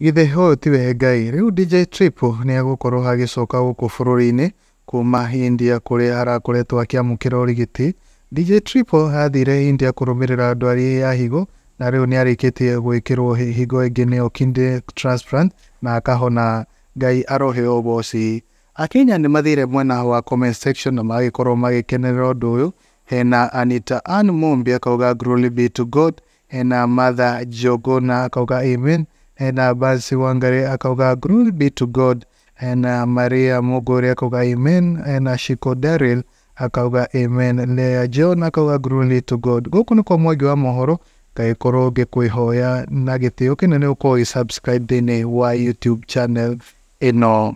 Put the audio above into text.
Githĩ ũyũ tiwe Ngai? Rĩu DJ Triple nĩ egũkorwo agĩcoka gũkũ bũrũri-inĩ kuma India kũrĩa arakoretwo akĩamũkĩra ũrigiti. DJ Triple athire India kũrũmĩrĩra ndwari ya higo na rĩu nĩ arĩkĩtie gwĩkĩrwo higo ĩngĩ nĩyo kidney transplant na akahona. Ngai aroheo ũgoci. Akenya nĩ mathire mwena wa comment section na magĩkorwo magĩkenerera ũndũ ũyũ. Hena Anita Ann Mumbi akauga glory be to God. Hena Martha Njuguna akauga amen. Hena Bansi Wangari akauga glory be to God. Hena Maria Muguri akauga amen. Hena Shiko Daryl akauga amen. Lea John akauga glory to God. Gũkũ nĩ kwa Mwangi wa mohoro, ngagĩkorwo ngĩkwĩhoya na gĩtĩo kĩnene ũkorwo ũgĩ subscribe thĩinĩ wa YouTube channel ĩno.